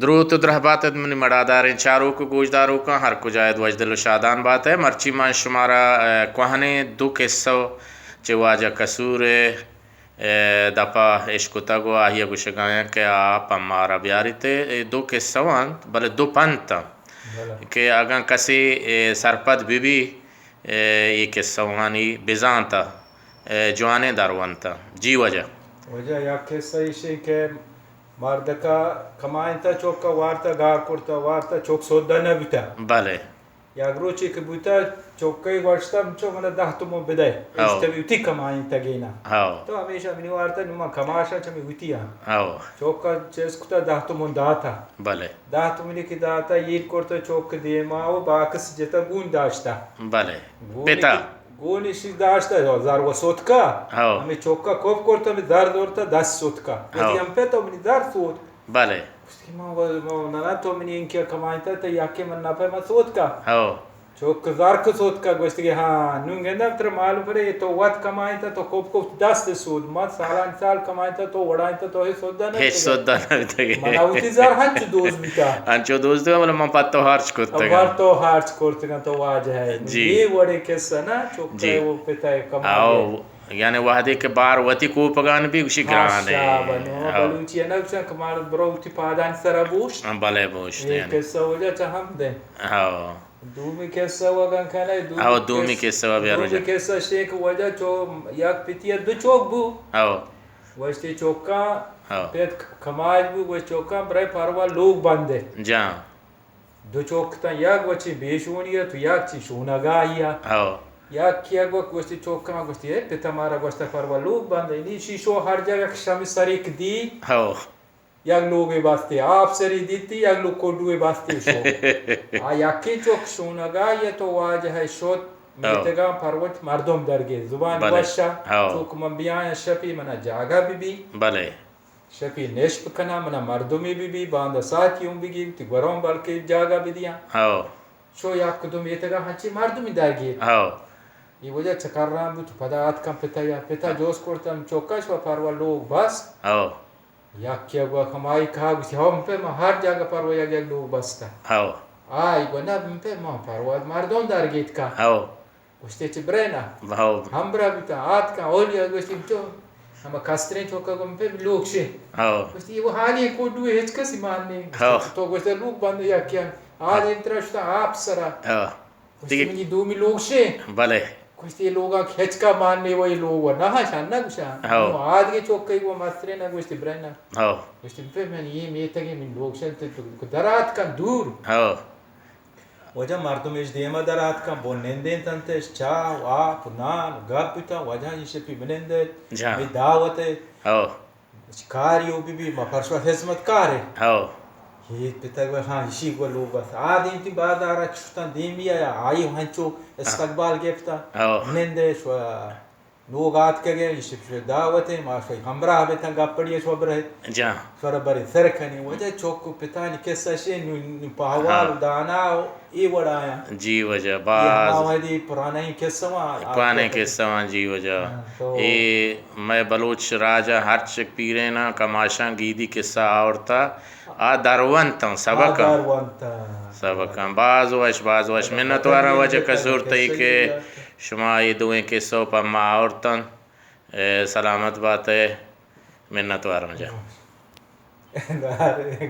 دروت ءُ درہبات ات منی مڑاداریں چاروک ءُ گوشداروکاں، ہر کجا ات وشدل ءُ شادان بات ئے۔ مرچی من شمارا، اے، کوہنیں دو کسہ چہ واجہ کسور ءِ، اے، دپا اشکتگ ءُ آہی ءَ گوشگایاں کہ آ پہ مارا بیاریت۔ اے دو کسہ انت، بلے دو پنت انت بلے۔ کہ اگاں کسے، اے، سرپد بہ بی، اے، اے کسہانی بزانت ءَ، اے، جوانیں درونت ءَ۔ جی واجہ۔ واجہ یک کسہ ایش انت کہ مردکا کمائینتا، چوکا وارتا، گار کرتا، وارتا، چوک سودا نہ بوتا۔ بلے۔ یک روچے کہ بوتا، چوکے گوشتا، چو منا دہ تومن بدے۔ ہو۔ اشتبی وتی کمائینتگینا۔ ہو۔ تو ہمیشہ منی وارتا، نو من کماشا چمی وتی آں۔ ہو۔ چوکا چیز کتا، دہ تومن داتا۔ بلے۔ دہ تومنی کہ داتا، ایر کرتا چوک دیما ءُ باکس جتا گون داشتا۔ بلے۔ گونی پتا۔ کہ گونی شی داشتا، زر و سوتکا۔ ہو۔ ہمے چوکا کوپ کرتا، ہمے زر دورتا، دست سوتکا۔ ہو۔ وتی ہم پتا منی زر سوت۔ بلے۔ گوشتی کہ من و-، من ننا تو منی اینکیا کمائینتا، تو یکے من نپے من سوتکا۔ ہو۔ چوک زر کہ سوتکا، گوشتی کہ ہاں، نوں گندم ترا معلوم پڑے، تو وت کمائینتا، تو کوپ کوپ دست سود، من سالان سال کمائینتا، تو وڑائینتا، تو ہچ سودا نہ ہچ بیتگے۔ سودا نہ بیتگے۔ منا وتی زر ہنچو دوست بیتا۔ ہنچو دوست بیتا، بلے من پہ تو ہرچ کرتگاں۔ بر تو ہرچ کرتگاں، تو واجہ ئے۔ جی۔ اے وڑے کسہ نا، چوک جی۔ ئے و پتا ئے کمائے۔ او، یعنی وہدے کہ بار وتی کوپگان بی گوشی گران ئے۔ ہاں، شابان، او۔ بلوچی ئے نا گوشن کہ مار برو وتی پادانی سرا بوشت۔ ہاں، بلے بوشت، اے یعنی۔ کسہ واجہ چہ ہم دے۔ ہاں۔ دومی کسہ وگن کنے، دومی او، دومی کس-، کسہ و بیارو دومی جان۔ کسہ شیک واجہ چو یک پتی دو چوک بو۔ او۔ گوشتی چوکاں او۔ پت کماج بو، گوشت چوکاں برے پروا لوگ بندے۔ جان۔ دو چوک تاں یک وچی بیشونی ات و یک چی شونگاہی ات۔ او۔ یک کیا گوشت، گوشتی چوکاں گوشتی، اے پتا مارا گوشتا پروا لوگ بندے۔ نی شیشو ہر جگہ کہ شمی سریک دی۔ او۔ یک لوگے بستے، آپ سری دیتی، یک لوگ کوڈوے بستے شو۔ آ یکیں چوک شونگا یا تو واجہ ئے شد، ہو۔ میتگاں پروت مردم درگے، زبان بلے۔ وشا، ہو۔ چوک من بیاں شپی منا جاگہ بی بی۔ بلے۔ شپی نشپ کنا منا مردمی بی بی، باندا ساعتی اوں بگی، تی گوروں بلکہ جاگہ بدیاں۔ ہو۔ شو یک دو میتگا ہنچی مردمی درگے۔ ہو۔ یہ وجہ چکر رام بو تو پدا آتکم پتا یا، پتا ہو۔ جوس کرتم چوکش و پروا لوگ بس۔ ہو۔ یکے ءَ گوک ہمائی کہا گوشتی، ہو، من پہ ما ہر جاگہ پروا یک یک لوگ بستا۔ ہو۔ آئی گو نہ، من پہ ما پروا مردم در گیت کا۔ ہو۔ گوشتی، چہ برے نا۔ ہو۔ ہمبرا بیتا، آتکا، اولی ءَ گوشتی، تو ہما کستریں چوکا گو من پہ لوگ شے۔ ہو۔ گوشتی، وہ حالی کوڈو ہچ کسی مان نہیں۔ ہو۔ تو گوشتا لوگ بند یکے آ۔ ہو۔ دیم ترا شتا آپ سرا۔ ہو۔ گوشتی، دیگہ منی دومی لوگ شے۔ بلے۔ گوشتی، اے لوگاں کہ ہچکا مان نے، وہ اے لوگ و نہ شان نہ گوشان۔ ہو۔ نو آدگے چوکے گو مسترے نہ گوشتی، برے نہ۔ ہو۔ گوشتی، پہ من یہ میتگے من لوگ شن تو، تو درات کن دور۔ ہو۔ وجہ مردم اش دیما درات کن، بون نندین تنتش، چاہ و آپ و نان و گپ بیتا، وجہ یہ شپی بنندے، جان۔ می دعوت ہے۔ ہو۔ کاری و بی بی، ما پرشوا خدمت کارے۔ ہو۔ یہ پتگ و ہاں، اشی گو لوگ بس۔ آ دیم تی بازار چشتن دیمی آیا، آئی ہنچو استقبال گپتا۔ ہو۔ نندے شو لوگ آتکگے، اشی شو دعوت ہے، ما شو ہمراہ بیتن گپڑی شو برے۔ جان۔ شو برے سر کنی، وجہ چوک و پتانی قصہ شے، نو، نو پہوال ہاں۔ دانا و اے وڑ آیاں۔ جی وجہ، یہ باز ہما وہدی پرانائی قصہ واں، پرانائی قصہ واں، جی وجہ۔ ہاں، تو اے مئے بلوچ راج ءَ ہرچ پیریناں کماشاں گیدی قصہ آورتا، آ درونتاں، آ سبقاں۔ درونتاں۔ سبقاں۔ باز وش، باز وش۔ منتواراں وجہ کسور تئی کہ شما اے دوئیں قصہ پہ ما آورتن۔ اے سلامت بات ئے۔ منتواراں جان۔